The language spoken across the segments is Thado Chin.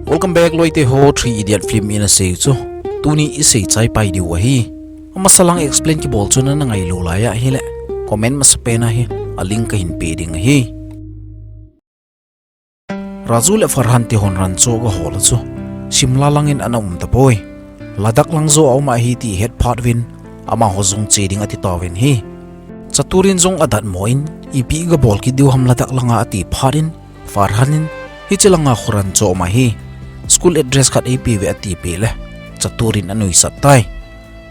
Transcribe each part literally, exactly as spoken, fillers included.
Welcome back, loite ho, Three Idiot Film in a sei chu. Tuni i sei chai pai diu ahi. Amasa lang explain kibol chu na na ngailou lai ahile, comment masapen a hi a link kahin pe ding ahi. Raju le Farhan te hon Rancho aga hol a chu Shimla lang in ana um tapoi. Ladakh lang jo a um ahi ti het phat uvin, amaho jong che ding ati tauvin ahi. Chaturin jong adatmo in, ipi iga bol kit diu ham Ladakh langa ati phat in, Farhan in, hiche langa khu Rancho um ahi, school address khat eipeh uve ati peh le, chaturin anuisat tai.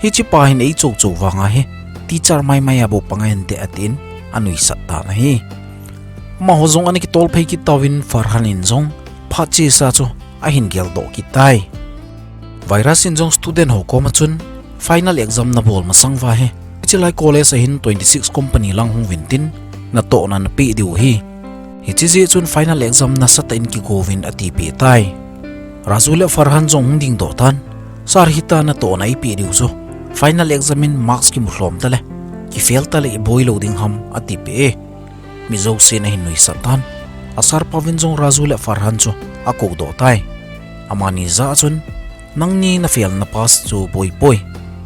Hiche pa hin eichou chou vang ahi, teacher mai mai a bou pang inte atin, anuisat tan ahi. Amaho jong ana kitol phei kit tauvin, Farhan in jong phat chesa chu ahin geldoh kit tai. Virus in jong student ho koma chun final exam nabol masang uva hi, hiche lai college a hin twenty six company lang hung uvin tin, natohna napeh diu ahi. Hiche jeh chun final exam nasatah in kigo uvin ati peh tai. Raju le Farhan jong hung dingdoh tan, sir, hita natohna eipeh diu chu final exam in marks kimu lhom tale, kifail tale iboi lou ding ham ati peh e. Mi jousen ahin nuisat tan. A sir pa uvin jong Raju le Farhan chu akoudoh tai. Amani jah a chun, nangni nafail napass chu boi poi,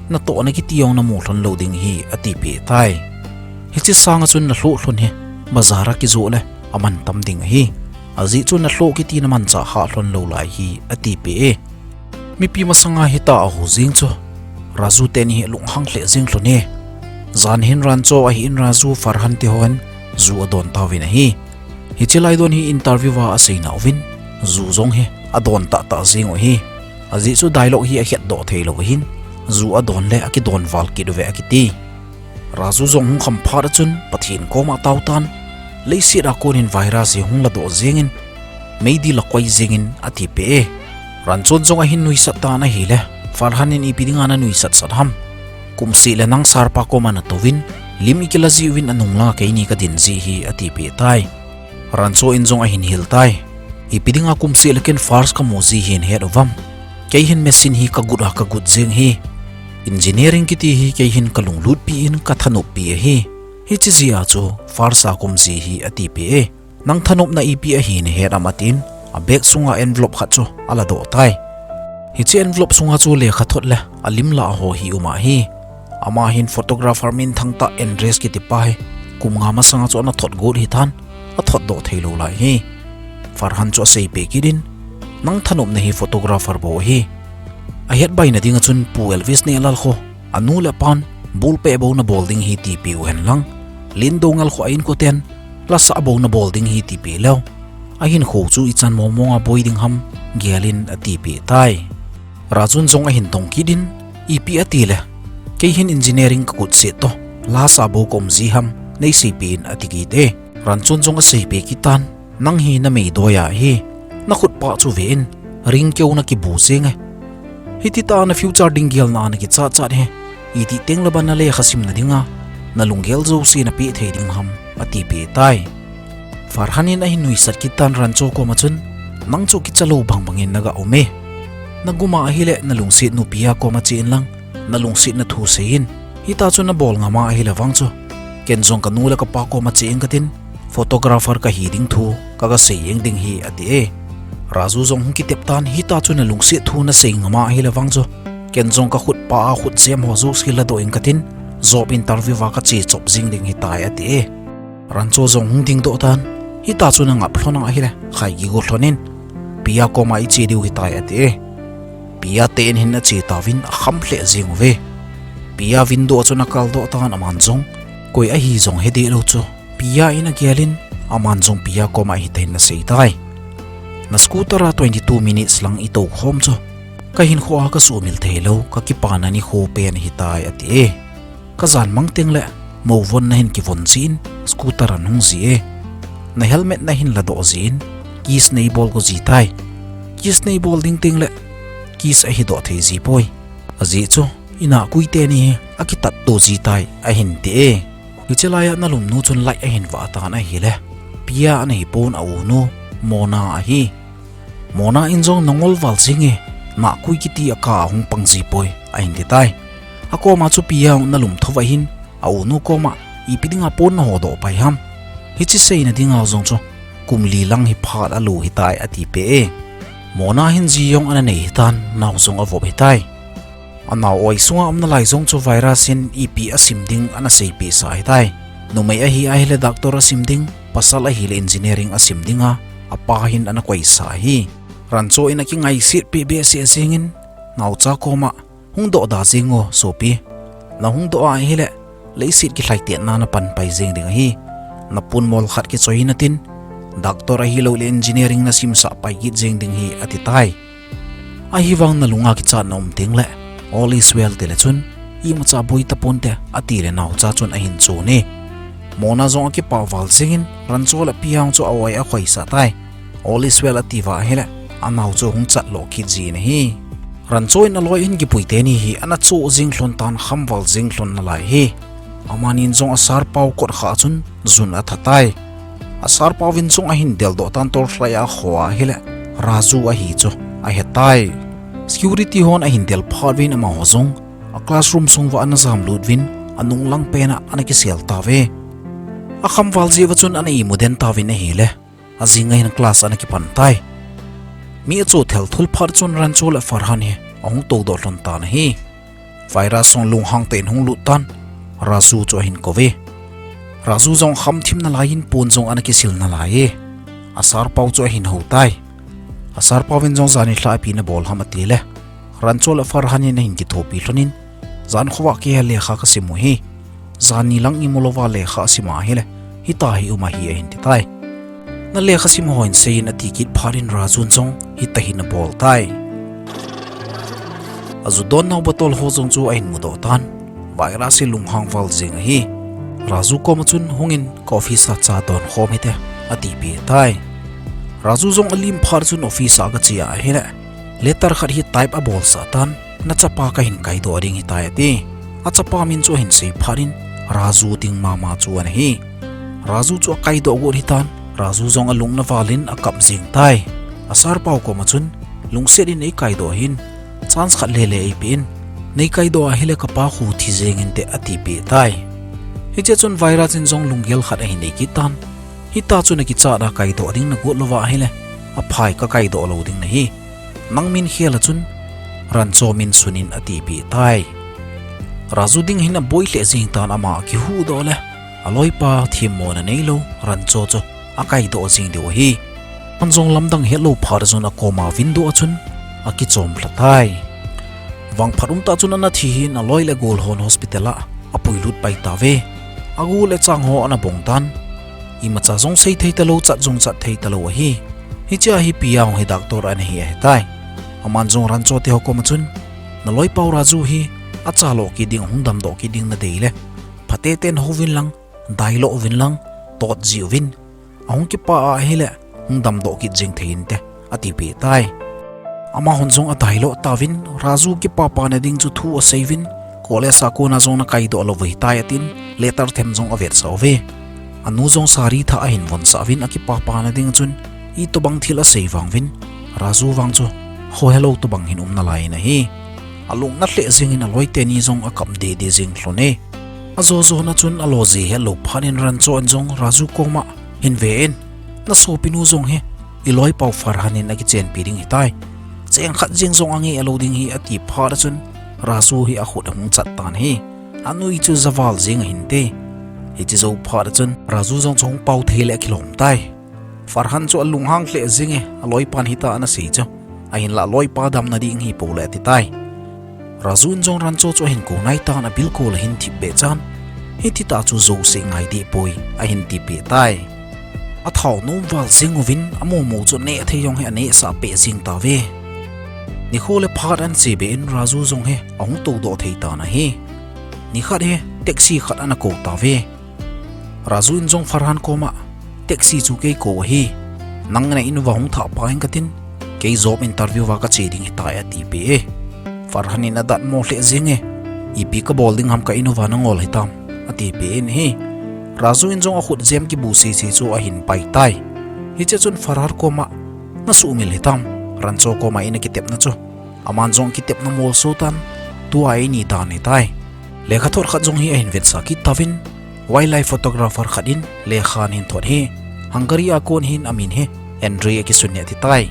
natohna kiti jong namu lhon lou ding ahi ati peh tai. Hiche sanga chun nalhoh lhon hi bazar a kijoh le aman tam ding ahi. Ajeh chu nalhoh kiti namanchah hah lhon lou lai ahi ati peh e. Mipi masanga hita ahou jeng chu Raju teni hi alunghang lheh jeng lhon e. Jan hin Rancho ahin Raju, Farhan te hon ju adon tauvin ahi. Hiche lai don hi interview a aseina uvin, ju jong hi adon tahtah jeng u ahi. Ajeh chu dialogue hi akhetdoh theilou ahin, ju adon le akidon val kit uve akiti. Raju jong hung kham phat a chun Pathen koma atao tan, leiset a konin virus hi hung ladoh jengin, meidil akoi jengin ati peh e. Ranchon jong ahin nuisat tan ahile, Farhan in ipi dinga nanuisat sat ham? Kumseh le nang sir pa koma natouvin, lim ikila jiuvin anung langa keini kadin ji ahi ati peh tai. Rancho in jong ahin hil tai. Ipi dinga kumseh le ken first kamu ji hi nahet uvam? Kei hin machine hi kagut a kagut jeng ahi. Engineering kiti hi kei hin kalunglutpi in kathanoppi ahi. Hiche jeh a chu first a kaum ji ahi ati peh e. Nang thanopna ipi ahi nahet am atin, a bag sunga envelope khat chu aladoh tai. Hiche envelope sunga chu lekhathot le alim lah ho hi um ahi. Ama hin photographer minthang tah Andres kiti pa hi kum nga masanga chu anathot got ahitan, athotdoh theilou lai ahi. Farhan chu aseipeh kit in, nang thanopna hi photographer bou ahi. Ahet baina dinga chun Pu Elvis Nehlal khu anu le apan bulpeh bou nabol ding ahi tipeh uhen lang, Lindongal khu a inkoten lasah bou nabol ding ahi tipeh leu, ahinkho chu ichan mongmong a boi ding ham gelin atipeh tai. Rajun jong ahin dong kit in, ipi atile, kei hin engineering kagut set toh, lasah bou kaum ji ham, neiseipeh in ati kit e. Ranchon jong aseipeh kit tan, nang hi nameidoi ahi, nakhutpah chu ve in, ring keu nakibu jeng e. Hititah a na future ding gelna a nakichat chat hi, itih tengle ban nalekha simna dinga nalunggel jouse napeh thei ding ham, atipeh tai. Farhan in ahin nuisat kit tan Rancho koma chun, nang chu kichalou bangbang in naga um e. Nagum a ahile nalungset nupi a koma che inlang, nalungsetna thu sei in, hitah chu nabol ngam a ahile vang chu, ken jong kanu le kapa koma che ing katin, photographer kahi ding thu kaga sei jeng ding ahi ati e. Raju jong hung kitep tan, hitah chu nalungset thu nasei ngam a ahile vang chu, ken jong kakhutpah a khutjem ho jouse ladoh ing katin, job interview a kache chop jeng ding ahitai ati e. Rancho jong hung dingdoh tan, hitah chu nangap lhon a ahile, khai kigo lhon in, Pia koma iche diu ahitai ati e. Pia te in hin ache tauvin akham lheh jeng uve. Pia window a chun akaldoh tan aman jong, koi ahi jong hedehlou chu, Pia in agelin, aman jong Pia koma ahitai in aseitai. Na scooter a twenty two minutes lang itoukhom chu, kahinkho a kasumil theilou, kakipana nikho pen ahitai ati e. Kajan mang tengle, mou von nahin kivon jin, scooter a nahung ji e. Na helmet nahin ladoh jin, kiss neibol go jitai. Kiss neibol ding tengle, kiss ahidoh thei jipoi. Ajeh chu, inah kui teni hi akitatto jitai, ahin ti e. Hiche laiya nalumnu chun light ahin vah tan ahile, Pia ana hipon a unu, Mona ahi. Mona in jong nangol val jeng e, nahkui kiti a ka ahung pang jipoi, ahin titai. Akoma chu Pia nalum thouva hin, a unu koma, ipi dinga pon nahodoh pai ham? Hiche seina dinga jong chu, kum li lang hi phat alou ahitai atipeh e. Mona hin ji jong ana nei hitan, nao jong avop hitai. Anao oi sunga umna lai jong chu virus in ipi asim ding ana seipeh sa hitai. Numei ahi ahile doctor asim ding, pasal ahile engineering asim dinga, apa hin ana koisa hi. Rancho in akingaiset peh behseh jingin, naocha koma, hung doh da jing o sopi. Nahung doh ahile, leiset kilhaitetna napan pai jing ding ahi. Napun mol khat kichoi natin, doctor ahilouleh engineering nasimsah pai kit jing ding hi ati tai. Ahivang nalunga kichatna um tengle, all is well tile chun, imacha boi taponte, atile naocha chun ahin chon e. Mona jong akipah val jingin, Rancho le Piang chu a-oi akhoisah tai. All is well atiuva ahile, anao chu hung chat lo kit jin ahi. Rancho in aloi in kipui teni hi ana cho jing lhon tan, khamval jing lhon nalai hi. Amanin jong a sir pau kot kha chun jun atha tai. A sir pau vin jong ahin deldoh tan, torchlight a akhoh ahile, Raju ahi chu ahe tai. Security hon ahin del phat uvin amaho jong a classroom sunguva ana jamlut uvin, anung lang pena ana kisel tauve. Akhamval jeh uva chun ana imu den tauvin ahile, ajinga hin class ana kipan tai. Mi acho thel thul phat chun Rancho le Farhan hi ahung toudoh lhon tan ahi. Virus jong lunghang tah in hung lut tan, Raju chu ahin kouve. Raju jong khamthim nalaiyin pon jong ana kisil nalai e. A sir pau chu ahin hou tai. A sir pau vin jong jani lha ipi nabol ham atile, Rancho le Farhan in ahin kithopi lhonin, jan khovah keiya lekha kasim u hi. Jani lang imu louva lekha asim ahile, hitia hi um ahi ahin ti tai. Nalekha sim ho hin seiyin ati kit phat in Raju in jong hitia hin abol tai. Aju donnau bottle ho jong chu ahin mudoh tan. Virus hi lunghang val jing ahi. Raju koma chun hungin ka office a cha don khom hite atipeh tai. Raju jong alim phat chun office a agache ahile, letter khat hi type abolsah tan, nachapa kahin kaidoh ding hitai ati. Achapa min chu ahin sei phat in, Raju ding mama chu ana hi. Raju chu akaidoh got hitan, Raju jong alung navalin akap jing tai. A sir pau koma chun, lungset in eikaidoh hih in, chance khat lele eipeh in, neikaidoh ahile kapa khu thi jeng inte atipeh tai. Hichea chun Virus in jong lunggel khat ahin nei kit tan. Hitia chun akichat a kaidoh ding nagot louva ahile, aphai kakaidoh lou ding nahi. Nang min khel a chun, Rancho min sunin atipeh tai. Raju ding hin aboi lheh jing tan, ama akihuhdoh le, aloipa themmona neilou Rancho chu akaidoh jing diu ahi. Aman jong lamdang hetlou phat chun akoma window a chun akichom lha tai. Vangphat umtah chun ana thi hin aloi le gol hon hospital a apuilut pai tauve. Agu le chang ho ana bong tan. Imacha jong sei thei talou, chat jong chat thei talou ahi. Hichea hi Piang hi doctor ana hi ahitai. Aman jong Rancho te ho koma chun, naloipau Raju hi achalo kit ding, hung damdoh kit ding nadei le, phatecha in houvin lang, dailo uvin lang, tot jiuvin. Ahung kipah ahile, hung damdoh kit jeng thei inte, atipeh tai. Amahon jong adailo tauvin, Raju kipapana ding chu thu aseiuvin, college a kona jong nakaidoh lou ahitai atin, letter them jong avetsah uve. Anu jong sari thah ahin vonsah uvin, akipapana ding chun, itobang thil asei vang uvin, Raju vang chu khohelou tobang hin um nalai in ahi. Alung nalheh jengin aloi teni jong akap dede jeng lhon e. Ajo jona chun alo ji hetlou phat in Rancho in jong Raju koma hin ve in, nasopinu jong hi iloipau Farhan in akichenpi ding hitai. Cheng khat jeng jong angeh lou ding hi ati phat a chun Raju hi akhut ahung chat tan ahi. Anui chu javal jeng ahinte. Hiche jou phat a chun Raju jong chu hung pao thei le akilom tai. Farhan chu alunghang lheh jenge, aloipan hitia ana sei chu. Ahinla aloipa damna ding hipole ati tai. Raju in jong Rancho chu ahin kou nai tan, abilkol ahin thip beh chan. Hitita chu jouse ngai deh poi, ahin tipeh tai. Athao nom val jeng uvin, amomo chu aneh thei jong hi anehsah peh jeng tauve. Nikho le phat ana che beh in Raju jong hi ahung toudoh thei tan ahi. Nikhat hi taxi khat ana kou tauve. Raju in jong Farhan koma, taxi chu kei kou ahi. Nang na in uva hung thah pah in katin, kei job interview a kache ding hitai atipeh e. Farhan in adatmo lheh jenge, ipi kabol ding ham ka in uva nangol hitam, atipeh in ahi. Raju in jong akhut jem kibu sese chu ahin pai tai. Hiche chun Farhan koma, nasuhmil hitam, Rancho koma in akitepna chu. Aman jong kitepna molso tan, tua eini dan ahitai. Lekhathot khat jong hi ahin vetsah kit tauvin, wildlife photographer khat in lekha ahin thot hi, Hungary a kon hin amin hi Andrei akisun e ati tai.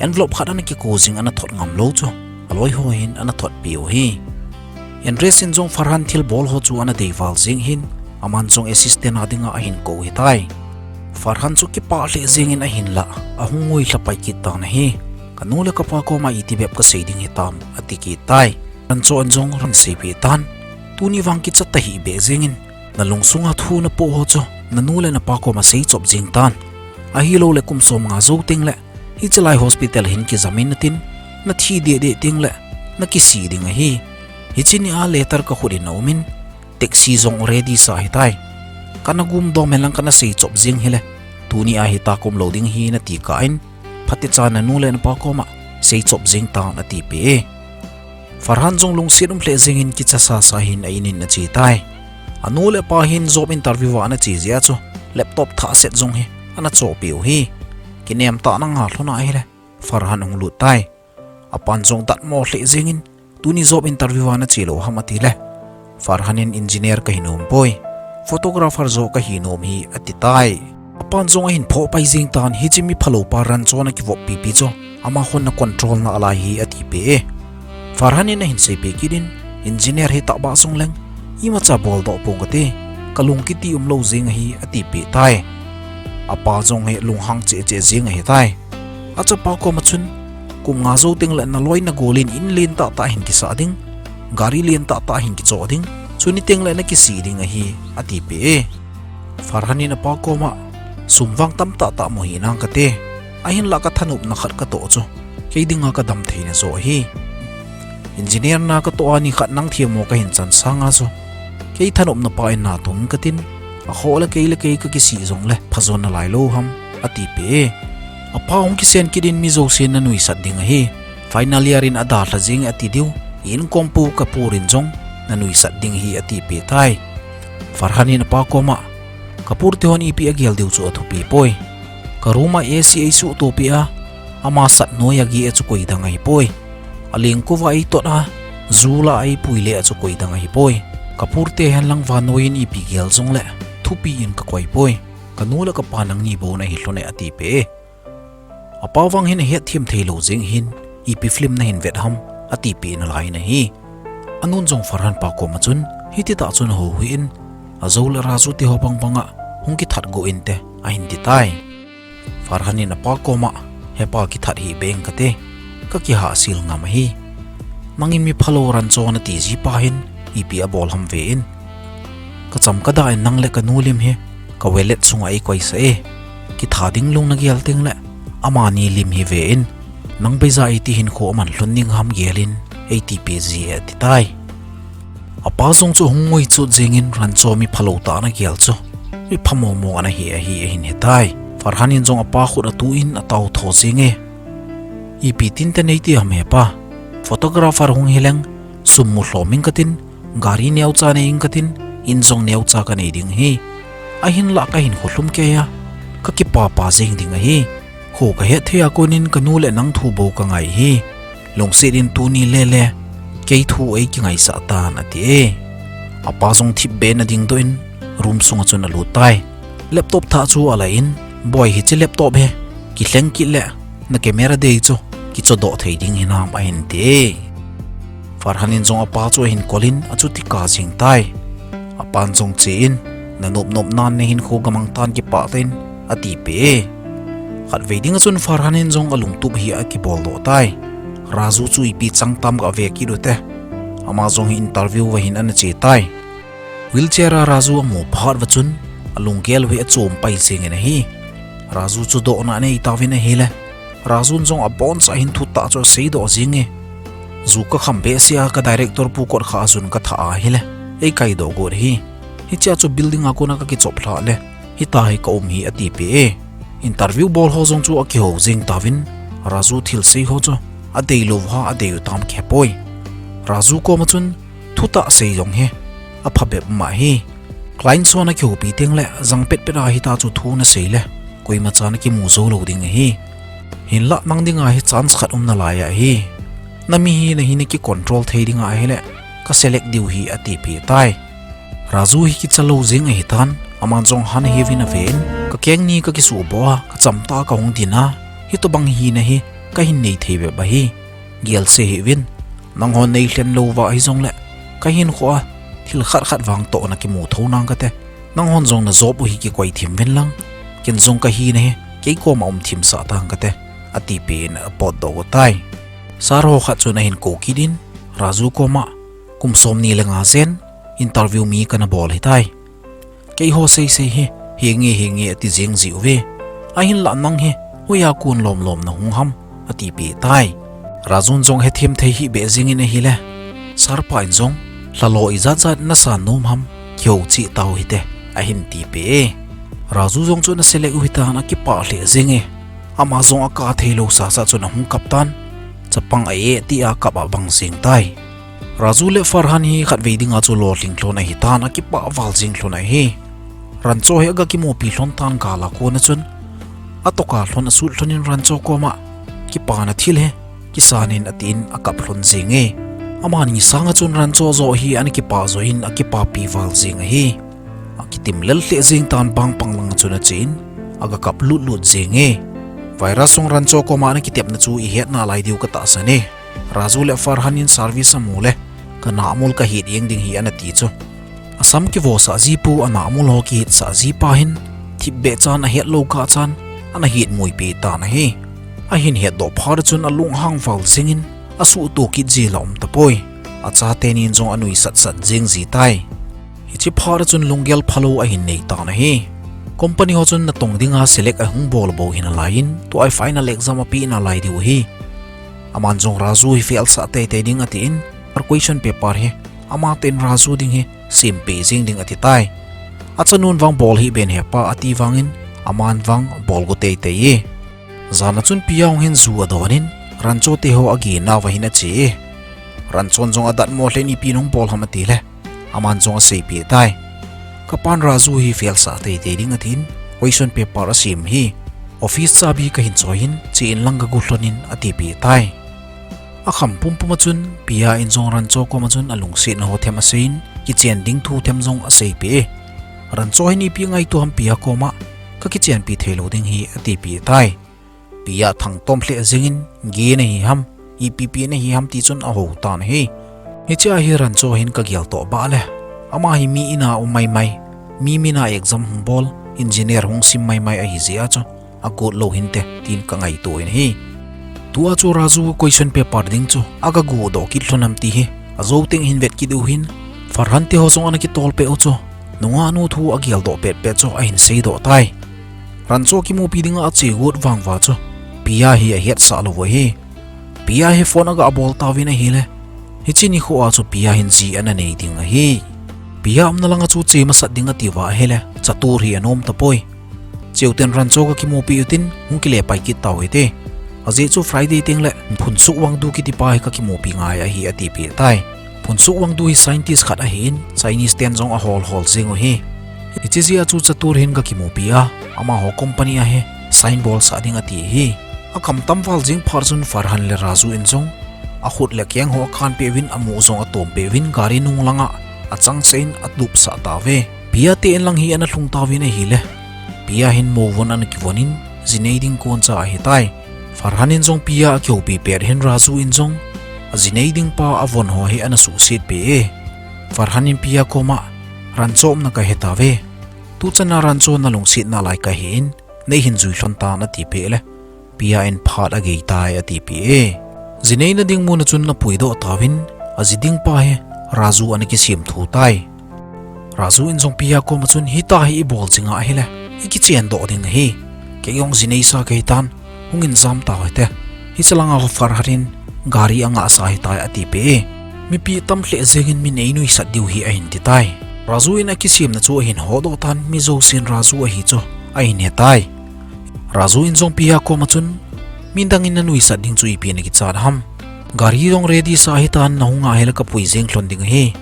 Envelope khat ana kiko jing ana thot ngam lou chu aloi ho hin ana thot piu hi. Andres in jong Farhan thilbol ho chu ana deival jing hin, aman jong assistant a dinga ahin kou hitai. Farhan chu kipah lheh jingin ahinlah, ahung ngui lhapai kit tan ahi. Kanu le kapa koma itibep kasei ding hitam, ati kit tai. Rancho in jong ahin seipeh tan. Tuni vang kicha tahih beh jingin, nalungsunga thu napoh ho chu nanu le napa koma seichop jing tan. Ahilouleh kum som nga jou tengleh, hichelai hospital hin kijamin natin, nathi dehdeh tengleh, nakisih ding ahi. Hiche nia letter kakhut in aumin, taxi jong ready sa hitai. Kana gumdom henlang kana seichop jing hile, tunia hi takum lou ding hi nati kah in, phatecha nanu le napa koma seichop jing tan, atipeh e. Farhan jong lungset um lheh jingin kicha sasa hin a-in in ache tai. Anu le apa hin job interview a ana che jeh a chu laptop thah set jong hi ana chohpeh u hi. Kinem tah nanga lhon ahile, Farhan ahung lut tai. Apan jong datmo lheh jingin, tuni job interview a nache lou ham, atile, Farhan in engineer kahi nom poi, photographer joh kahi nom hi, ati tai. Apan jong ahin phoh pai jing tan, hiche mi phalou pa Rancho nakivop pipi chu amahon nacontrol nalai hi, atipeh e. Farhan in ahin seipeh kit in, engineer hitah bah jongleng, imacha boldoh pong kate, kalung kiti umlou jing ahi, atipeh tai. Apa jong hi lunghang cheh cheh jing ahitai. Achapa koma chun, kum nga jou tengleh naloi nagol in in lentah tah hin kisah ding, gari lentah tah hin kichoh ding, chuni tengleh nakisih ding ahi, atipeh e. Farhan in apa koma, sum vang tamtah tah mu hinang kate, ahinlah kathanopna khat katoh chu kei dinga kadam theina joh ahi. Engineer na katoh a nikhat nang themmo kahin chan sanga chu, kei thanopna pa in natong katin, akhoh le kei le kei kakisih jongle phajo nalai lou ham, atipeh e. Apa hung kisen kit in mi jousen nanuisat ding ahi. Final year in adalha jing ati diu, i-inkom pu Kapoor in jong nanuisat ding ahi, atipeh tai. Farhan in apa koma, Kapoor te hon ipi agel diu chu athupi poi. Ka room a AC eisuhtopi a, ama sat noiya geh a chu koidang ahipoi. Alengkova eitot a, ju lah a eipui le a chu koidang ahipoi. Kapoor te henlang vannoi in ipi gel jongle thupi in kakoi poi. Kanu le kapa nangni bou nahi lhon e, atipeh e. Apa vang hin ahetthem theilou jeng hin, ipi film nahin vet ham, atipeh nalai in ahi. Anun jong Farhan pa koma chun, hititah chun ahouhih in, ajou le Raju te ho bangbanga hung kithat go inte, ahin titai. Farhan in apa koma, hepa, kithat hih beng kate, kakihahsel ngam ahi. Nangin mi phalou Rancho nati jipa hin, ipi abol ham ve in. Kacham kada in nang le kanu lim hi ka wallet sunga eikoisah e. Kitha ding lung nagel tengle, amani lim hi ve in. Nang beija iti hinkho aman lhon ding ham gel in, eitipeh ji e, atitai. Apa jong chu ahung nguichut jengin Rancho mi phalou tah ana gel chu, mi pha mongmong ana hi ahi, ahin hetai. Farhan in jong apa khut atuh in ataotho jeng e. Ipi tinte neiti ham hepa? Photographer hung hileng, sum mu lhom ing katin, gari neocha nei ing katin, in jong neocha kanei ding ahi. Ahinlah kahinkho lhum keiya, kakipapa jeng ding ahi. Kho kahet thei a konin kanu le nang thu bou kangai ahi. Lungset in tuni lele, kei thu eikingaisah tan, ati e. Apa jong thipbeh in adingdoh in, room sunga chun alut tai. Laptop thah chu alai in, boi, hiche laptop hi kilheng kit le, na camera dei chu kichodoh thei ding hinam, ahin ti e. Farhan in jong apa chu ahin kol in achuti kap jeng tai. Apan jong che in, nanop nop nan nahinkho gamang tan, kipah tah in, atipeh e. Khatvei dinga chun Farhan in jong alungtup hi akiboldoh tai. Raju chu ipi chang tam gave kit ute. Ama jong hi interview va hin ana che tai. Wheelchair a Raju amu phat uva chun, alunggel u hi achom pai jengin ahi. Raju chu dohna anei tauvin ahile, Raju in jong aboncha hin thutah chu aseidoh jeng e. Ju kakham behseh a ka director pu kotkha a jun kathah ahile, eikaidoh got ahi. Hichea chu building a kona kakichop lhah le, hitia hi kaum hi, atipeh e. Interview bol ho jong chu akihou jeng tauvin, Raju thilsei ho chu adeilou uva adei u tam kihepoi. Raju koma chun, thutah sei jong hi aphabep um ahi. Client hon akihoupi tengle, jang petpet a hitia chu thu nasei le, koimacha nakimu joulou ding ahi. Hinlah nang dinga hi chance khat um nalai ahi. Namihina hi nakicontrol thei ding ahile, kaselect diu ahi, atipeh tai. Raju hi kichalou jeng ahitan, aman jong han ahiuvin aven, kakeng ni kakisuhboh a, kachamtah a kahung din a, hitobang hina hi kahin nei thei bep ahi. Gel seiuvin, nanghon nei lhen lou va hijongle, kahinkhoa thil khat khat vang toh nakimu thou nang kate. Nanghon jong najob u hi kikoi thim uvin lang, ken jong kahina hi kei koma um thim sah tang kate, atipeh in apotdoh u tai. Sir ho khat chun ahin kou kit in, Raju koma, kum somni le nga jen interview mi kana bol ahitai. Keiho seisei hi, henge henge ati jeng jiuve. Ahinlah nang hi hoiya kon lomlom nahung ham, atipeh tai. Raju in jong hethem thei hih beh jengin ahile, Sir pa in jong, lhalo ijat jat nasan nom ham, kihou cheh tau hite, ahin tipeh e. Raju jong chu ana select u hitan akipah lheh jenge. Ama jong akap theilou sasa chun ahung kap tan. Chapang a-eh tia kap abang jeng tai. Raju le Farhan hi khatvei dinga chu lolhing lhon ahitan akipah val jeng lhon ahi. Rancho hi aga kimupi lhon tan gala kona chun, atoka lhon asut lhonin Rancho koma, kipana thil hi kisanin atin akap lhon jenge. Amani sanga chun Rancho joh hi ana kipah joh in akipapi val jeng ahi. Akitim lel lheh jeng tan bangpang langa chun achen, aga kap lutlut jenge. Virus jong Rancho koma ana kitepna chu ihet nalai diu katahsan e. Raju le Farhan in service amu le, kanahmul kahet jeng ding hi ana ti chu. Asam kivosah jipu anahmul ho kihetsah jipa hin, thipbeh chan ahetlou kah chan, ana hetmuipi tan ahi. Ahin hetdoh phat chun alunghang val jengin, asuhto kit jila um tapoi. Achatenin jong anuisatsat jeng jitai. Hiche phat chun lunggel phalou ahin nei tan ahi. Company ho chun natong dinga select ahung bol bou hinalaiyin, tua hi final exam apeh nalai diu ahi. Aman jong Raju hi fail sah teitei ding atin, question paper hi, amatah in Raju ding hi sempeh jeng ding atitai. Achanun vang bol hih ben hepa ati vangin, aman vang bol go teitei e. Jana chun Pia hung hin ju adonin, Rancho teho aginauva hin ache e. Ranchon jong adatmo lheh in ipi nahung bol ham atile, aman jong aseipeh tai. Kapan Raju hi fail sah teitei ding atin, question paper asem hi. Office chabi kahin choiyin, chen lang gagu lhonin atipeh tai. Akham pumpum a chun, Pia in jong Rancho koma chun alungsetna ho them aseiyin, kichen ding thu them jong aseipeh e. Rancho hin ipi ngaito ham Pia koma, kakichenpi theilou ding hi atipeh tai. Pia thangtom lheh jengin, ipi nahi ham, ipi pi nahi ham ti chun ahou tan ahi. Hichea hi Rancho hin kageltoh bah le, ama hi mi ina um maimai, mi mina exam hung bol, engineer hung sim maimai ahijeh a chu, agot lou hinte, tin kangaito in ahi. Tua chu Raju question paper ding chu, aga godoh kit lhon ham ti hi, ajou teng hin vet kit u hin, Farhan teho jong ana kitolpeh u chu, nungahnu thu ageldoh petpet chu ahin seidoh tai. Rancho kimupi dinga ache got vang uva chu, Pia hi ahetsah lou u ahi. Pia hi phone aga bol tauvin ahile, hiche nikhoa chu Pia hin ji ana nei ding ahi. Pia umna langa chu che masat ding atiuva ahile, chatur hi anom tapoi. Cheuten Rancho kakimupi utin, hung kile pai kit tau hite. Ajeh chu Friday tengle, Phunsuk Wangdu kitipa hi kakimupi ngai ahi atipeh tai. Phunsuk Wangdu hi scientist khat ahin, Chinese ten jong ahol hol jeng u ahi. Hiche jeh a chu chatur hin kakimupi a, amaho company a hi sign bolsah ding ati ahi. Akam tam val jeng phat chun Farhan le Raju in jong, akhut le akeng ho akanpeh uvin, amu jong atompeh uvin, gari nung langa achangsah in atupsah tauve. Pia te in lang hi ana lhung tauvin ahile, Pia hin movon ana kivonin, jinei ding koncha ahitai. Farhan in jong Pia akihoupi pet hin Raju in jong, ajinei ding pa avon ho hi ana suhsetpeh e. Farhan in Pia koma, Rancho umna kahetauve. Tuchana Rancho nalungset nalai kahin, neihin jui lhon tan atipeh le, Pia in phat ageitai atipeh e. Jineina ding muna chun apuidoh tauvin, aji ding pa hi Raju ana kisemthu tai. Raju in jong Pia koma chun, hita hi ibol jinga ahile, ikichendoh ding ahi. Kei jong jineisa kahitan, hungin jam tau hite. Hiche langa Farhan in gari angahsa ahitai atipeh e. Mipi tam lheh jengin min einuisat diu hi ahin titai. Raju in akisemna chu ahin hodoh tan, mi jousen Raju ahi chu ahin hetai. Raju in jong Pia koma chun, midangin nanuisat ding chu ipi nakichat ham. Gari jong ready sa ahitan, nahung ahile kapui jeng lhon ding ahi.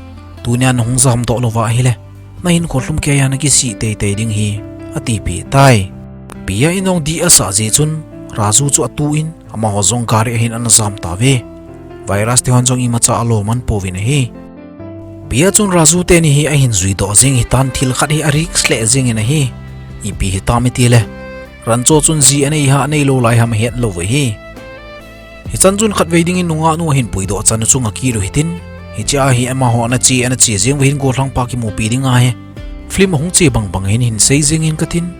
Tunia nahung jamdoh louva ahile, nahinkho lhumkeiya nakisih teitei ding hi, atipeh tai. Pia in jong dih asah jeh chun, Raju chu atuin, amaho jong gari ahin ana jam tauve. Virus tehon jong imacha alo man pouvin ahi. Pia chun Raju teni hi ahin juidoh jeng hitan, thil khat hi arisk lheh jengin ahi. Ipi hitam itile, Rancho chun ji anei ha aneilou lai ham ahetlou u ahi. Hichan chun khatvei dingin nungah nu ahin puidoh chan u chu ngah kit u hitin, hichea hi amaho ana che, ana che jeng uva hin gollhangpa kimupi ding ahi. Film ahung che bangbang hin hin sei jengin katin,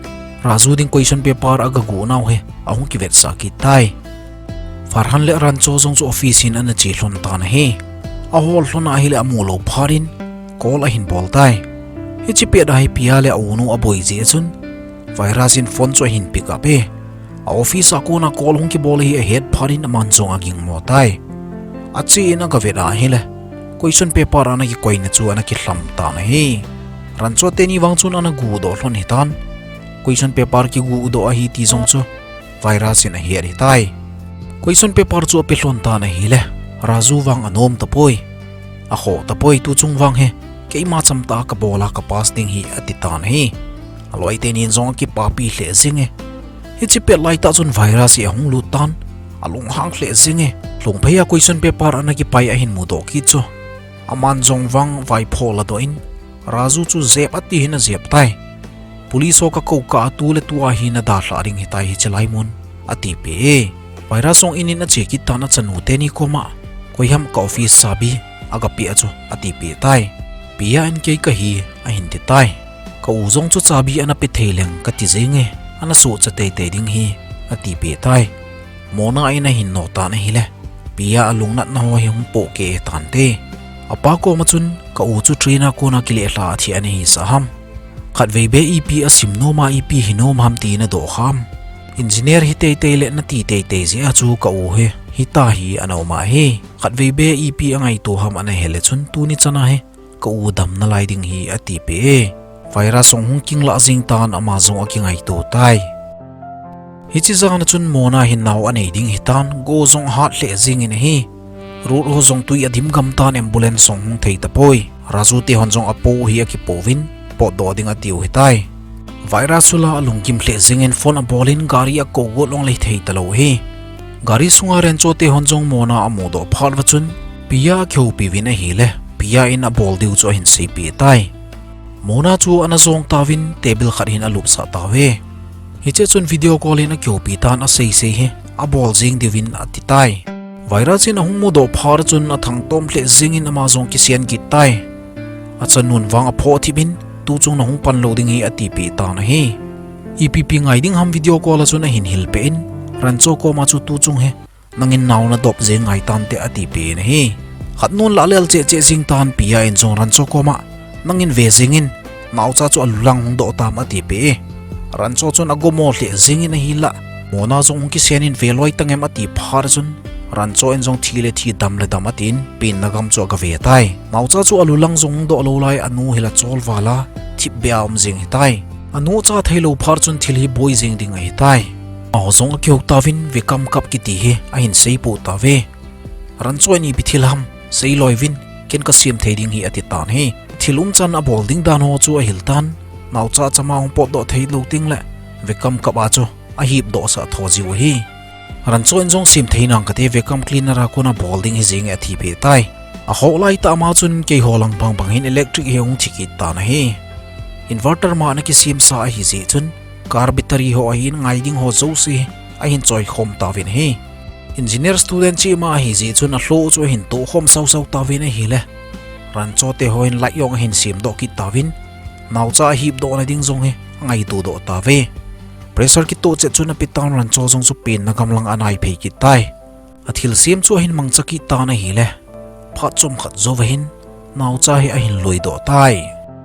Raju ding question paper aga guh nau hi ahung kivetsah kit tai. Farhan le Rancho jong chu office hin ana che lhon tan ahi. Ahol lhon ahile amu lou phat in call ahin bol tai. Hiche pet a hi Pia le a-unu aboi jeh chun Viraj in phone chu ahin pick up e. A office a kona call hung kibol hi ahet phat in aman jong agingmo tai. Ache in aga vet ahile question paper ana kikoina chu ana kilham tan ahi. Rancho teni vang chun ana guhdoh lhon hitan. Question paper kiguhdoh ahi ti jong chu Viraj in ahet hitai. Question paper chu ape lhon tan ahile, Raju vang anom tapoi. Akhoh tapoi, tuchung vang hi keima chamtah a kabol a ka pass ding hi, ati tan ahi. Aloi tenin jong akipapi lheh jenge. Hiche pet laitah chun Viraj hi ahung lut tan, alunghang lheh jenge. Lhungphei a question paper ana kipai ahin mudoh kit chu, aman jong vang vaipho ladoh in, Raju chu jep ati hin ajep tai. Police ho kakou kah a tuletua hi nadalhah ding hitai hiche laimun, atipeh e. Viraj jong in in ache kit tan achanu teni koma, koiham ka office chabi agapeh a chu, atipeh tai. Pia in kei kahi, ahin ti tai. Ka-u jong chu chabi ana pe thei leng kati jenge, ana sohcha teitei ding hi, atipeh tai. Mona in ahin notan ahile, Pia alungnatna ho hi hung pohkeh tante. Apa koma chun, ka-u chu train a kona kilehla athi ana hisah ham? Khatvei beh ipi asim nom a, ipi hinom ham ti nadoh ham? Engineer hi teitei le nati teitei jeh a chu ka-u hi hita hi ana um ahi. Khatvei beh ipi angaito ham ana hile chun tuni chana hi ka-u dam nalai ding hi, atipeh e. Viraj jong hung kinglah jeng tan, ama jong akingaito tai. Hiche jana chun Mona hin nao anei ding hitan, go jong ahat lheh jengin ahi. Road ho jong tui adim gam tan, ambulance jong hung thei tapoi. Raju te hon jong apo u hi akipouvin, potdoh ding atiu hitai. Viraj chu la alungkim lheh jengin phone abolin gari akou got longle thei talou hi. Gari sunga Rancho te hon jong Mona amudoh phat uva chun Pia akihoupi uvin ahile, Pia in abol diu chu ahin seipeh tai. Mona chu ana jong tauvin table khat hin alupsah tauve. Hiche chun video call in akihoupi tan, aseisei hi abol jeng diuvin ati tai. Viraj in ahung mudoh phat chun athangtom lheh jengin ama jong kisen kit tai. Achanun vang aphoh thip in, tuchung nahung pan lou ding hi, atipeh tan ahi. Ipi ipi ngai ding ham video call a chun ahin hilpeh in, Rancho koma chu tuchung hi nangin nao nadop jeng ngai tante, atipeh in ahi. Khatnun lah lel cheh cheh jeng tan, Pia in jong Rancho koma, nangin ve jengin, naocha chu alulang hung doh tam, atipeh e. Rancho chun agomo lheh jengin ahi la, Mona jong hung kisen in veloi tangem ati phat chun, Rancho in jong thi le thi dam le dam atin, penna gam chu agave tai. Naocha chu alulang jong hung doh lou lai, anu hi la chol val a, thipbeh a um jeng hitai. Anu cha theilou phat chun thil hi boi jeng ding ahitai. Amaho jong akihou tauvin, Vekam Cup kiti hi ahin seipeh tauve. Rancho in ipi thil ham, seiloi uvin, ken kasem thei ding hi, ati tan ahi. Thil umchan abol ding dan ho chu ahil tan, naocha achama hung potdoh theilou tengle Vekam Cup a chu ahipdohsah tho jiu ahi. Rancho in jong sem thei nang kate, Vekam Cleaner a kona bol ding hi jenge, atipeh tai. Akhoh laitah ma chun keiho lang bangbang hin electric hi ahung thi kit tan ahi. Inverter ma ana kisemsa ahijeh chun car battery ho ahin ngai ding ho jouse ahin choikhom tauvin ahi. Engineer student cheh ma ahijeh chun alhoh chu ahin tohkhom sausau tauvin ahile, Rancho te ho in light jong ahin semdoh kit tauvin, naocha ahipdohna ding jong hi angaitodoh tauve. Pressure kitoh chet chun apetan, Rancho jong chu penna gam lang anaiphei kit tai. Athilsem chu ahin mangcha kit tan ahile, phat chomkhat jouva hin naocha hi ahin luidoh tai.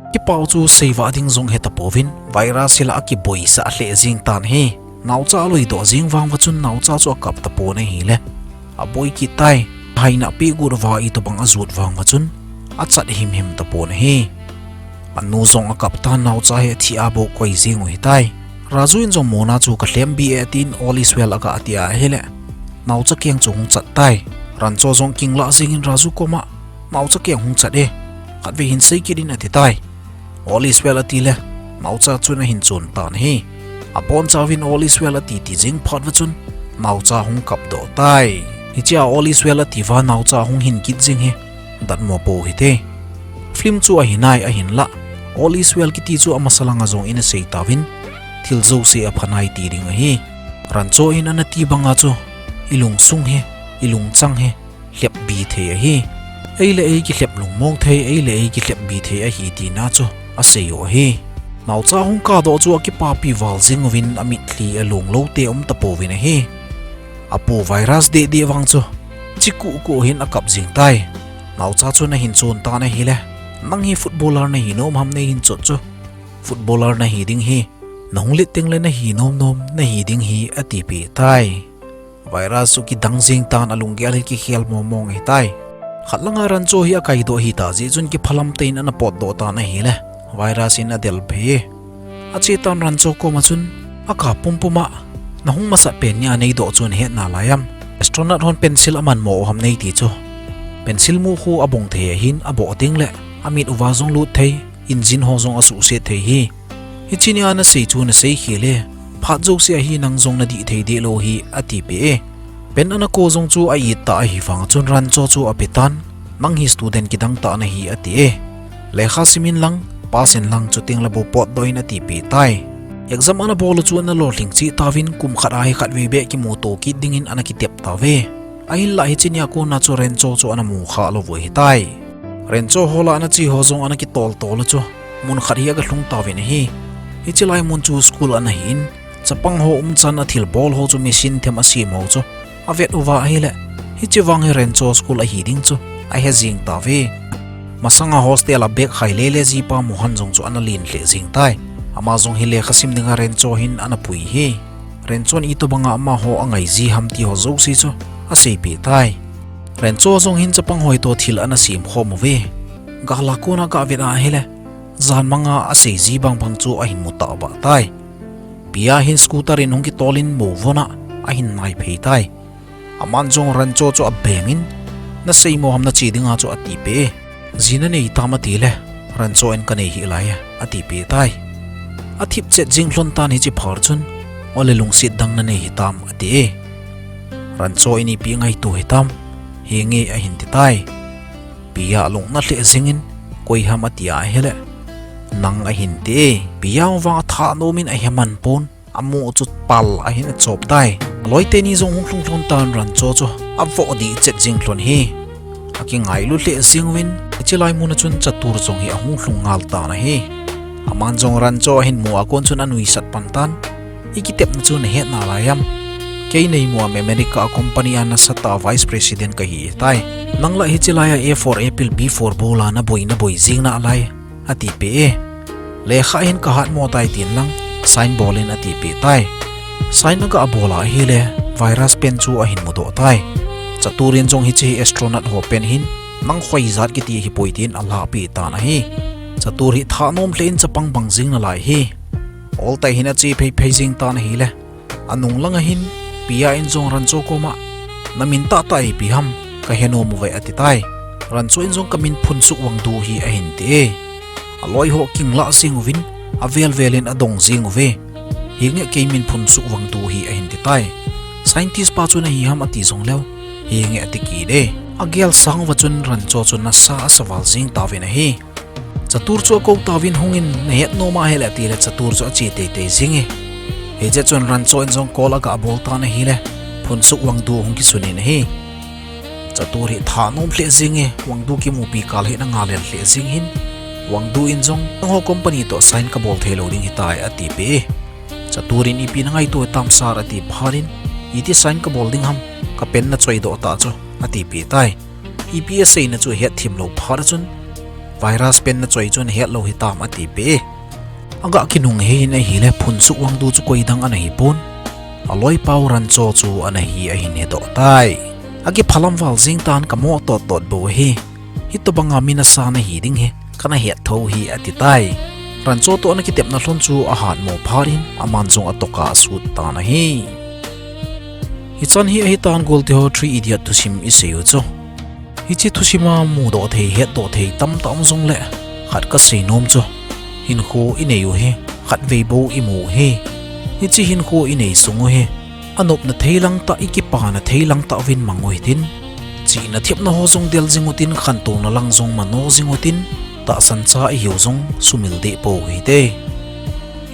Kipah u chu seivah ding jong hetapouvin, Viraj hi la akiboisah lheh jeng tan ahi. Naocha aluidoh jeng vang uva chun naocha chu akap tapon ahile, aboi kit tai. Haina peh got uva itobang ajot vang uva chun achat himhim tapon ahi. Anu jong akap tan, naocha hi athi a bou koi jeng u hitai. Raju in jong Mona chu kalhem beh e tin, all is well aga ati ahile, naocha keng chu hung chat tai. Rancho jong kinglah jengin Raju koma, naocha keng hung chat e, khatvei hin sei kit in, ati tai. All is well atile, naocha chun ahin chon tan ahi. Abonchauvin all is well ati ti jeng phat uva chun naocha hung kapdoh tai. Hichea all is well atiuva naocha hung hin kit jeng hi datmo pou hite. Film chu ahinai ahinlah, all is well kiti chu amasa langa jong ina sei tauvin, thil jouse aphanai ti ding ahi. Rancho in ana ti banga chu, ilungsung hi ilungchang hi lhepbi thei ahi. Ei le ei kilhep lungmong thei, ei le ei kilhepbi thei ahi tina chu asei u ahi. Naocha hung kahdoh chu akipapi val jing uvin amitlhi along lou te um tapouvin ahi. Apu virus deh deh vang chu chi kuh kuh hin akap jing tai. Naocha chun ahin chon tan ahile, nang hi footballer nahi nom ham, neihin chot chu footballer nahi ding hi, nahung let teng le nahi nom nom nahi ding hi atipeh tai. Virus chu kidang jing tan, alunggel hi kikhel mong mong ahitai. Khat langa Rancho hi akaidoh hita jeh chun kiphalam tah in ana potdoh tan ahile, virus in adel phei e. Ache tan Rancho koma chun, akap pumpum a nahung masat pen nia neidoh chu nahet nalai am? Astronaut hon pencil amanmo u ham neiti chu. Pencil mu khu abong thei ahin, aboh teng le amit uva jong lut thei, engine ho jong asuhset thei hi. Hiche nia nasei chu nasei khel e, phat jouse a hi nang jong nadih thei dehlou hi atipeh e. Pen ana ko jong chu a-it tah ahi vang chun Rancho chu ape tan, nang hi student kidang tah nahi ati e. Lekha sim inlang, pass inlang, chuteng le bou potdoh in atipeh tai. Exam ana bol u chu ana lolhing cheh tauvin, kum khat a hi khatvei beh kimuto kit dingin ana kitep tauve. Ahinlah hiche nia kona chu Rancho chu ana mu kha lou u ahitai. Rancho ho lah ana che ho jong ana kitol tol u chu mun khat hi aga lhung tauvin ahi. Hiche lai mun chu school ana hin, chapang ho umchan a thilbol ho chu machine them asem ho chu avet uva ahile, hiche vang hi Rancho school ahi ding chu ahe jing tauve. Masanga hostel a bag khai lele jipa Mohan jong chu ana len lheh jing tai. Ama jong hi lekha sim dinga Rancho hin ana pui hi. Rancho in itobanga amaho angai ji ham ti ho jouse chu aseipeh tai. Rancho jong hin chapang hoi toh thil ana sem khom uve. Gal a kona aga vet ahile, jan manga asei ji bang bang chu ahin mu tahbeh tai. Pia hin scooter in hung kitol in mou von a ahin nai phei tai. Aman jong Rancho chu abeng in, nasei mo ham nache dinga chu atipeh e. Ji nanei tam atile, Rancho in kanei hih lai e, atipeh tai. Athip chet jing lhon tan hiche phat chun, ole lungset dang nanei hitam ati e. Rancho in ipi ngaito hitam, henge ahin ti tai. Pia lungna lheh jingin, koi ham ati ahile, nang ahin ti e. Pia vang atha nom in ahe man pon, amu chu pal ahin achop tai. Aloi teni jong hung lhung lhon tan Rancho chu avoh dih chet jing lhon hi. Akingailu lheh jing uvin, hiche lai mun a chun Chatur jong hi ahung lhung ngal tan ahi. Aman jong Rancho ahin mu a kon chun anuisat pan tan. Ikitepna chu nahet nalai am? Kei neimu a America a company a nasatah a vice president kahi tai. Nang lah hiche lai a A for apple, B for ball a naboi naboi jing nalai, atipeh e. Lekha hin kahatmo tai tin lang, sign bol in atipeh tai. Sign aga bol ahile, virus pen chu ahin mudoh tai. Chatur in jong hiche hi astronaut ho pen hin, nang khoijat kiti hipoi tin alahpeh tan ahi. Chatur hi thanom lheh in chapang bang jing nalai hi. Oltai hin ache phei phei jing tan ahile, anung langa hin Pia in jong Rancho koma, namin tahtah ipi ham, kahe nom uve ati tai. Rancho in jong kamin Phunsuk Wangdu hi ahin ti e. Aloi ho kinglah jing uvin, avel vel in adong jing uve. Henge kei min Phunsuk Wangdu hi ahin ti tai. Scientist pa chu nahi ham ati jongleu, henge ati kit e. Agel sang uva chun Rancho chu nasa asa val jing tauvin ahi. Chatur chu akou tauvin hungin nahet nom ahile atile Chatur chu ache teitei jing e. Hiche chun Rancho in jong call aga bol tan ahile, Phunsuk Wangdu hung kisun in ahi. Chatur hi thanom lheh jing e, Wangdu kimupi kal hin angalel lheh jing hin, Wangdu in jong, nangho company toh sign kabol theilou ding hitai atipeh e. Chatur in ipi nangaito tam sir ati phat in, iti sign kabol ding ham, kapen nachoidoh tah chu, atipeh tai. Ipi aseina chu ahet themlou phat a chun, virus pen nachoi chu nahet lou hitam atipeh e. Aga kinung hei in ahile Phunsuk Wangdu chu koidang ana hipon, aloipau Rancho chu ana hi ahin hedoh tai. Akiphalam val jing tan, kamoh tot tot bou ahi. Hitobanga mi nasa nahi ding hi kana het thou hi ati tai. Rancho toh ana kitepna lhon chu ahatmo phat in aman jong atoka asut tan ahi. Hichan hi ahitan golteho Three Idiot thusim isei u chu. Hiche thusima mudoh thei, hetdoh thei tamtah um jongle, khat kasei nom chu, hinkho inei u hi khatvei bou imu u hi. Hiche hinkho inei sung u hi anopna thei langtah, ikipana thei langtah uvin mang u hitin, chihna thepna ho jong del jing utin, khantouna lang jong mano jing utin, tahsan cha ihiu jong sumil deh pou hite.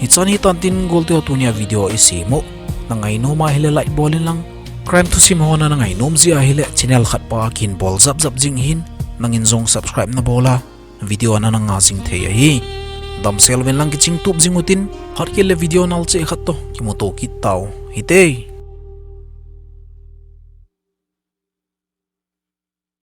Hichan hitan tin golteho, tunia video isem u nangai nom ahile like bol in lang, Crime thusim ho nana ngainom jeh ahile channel khat pa a kin bol jap jap jing hin, nangin jong subscribe nabol a video nana nga jing thei ahi. Damsel uvin lang, kiching tup jing utin, phat kit le video nal cheh khat toh kimuto kit tau hite.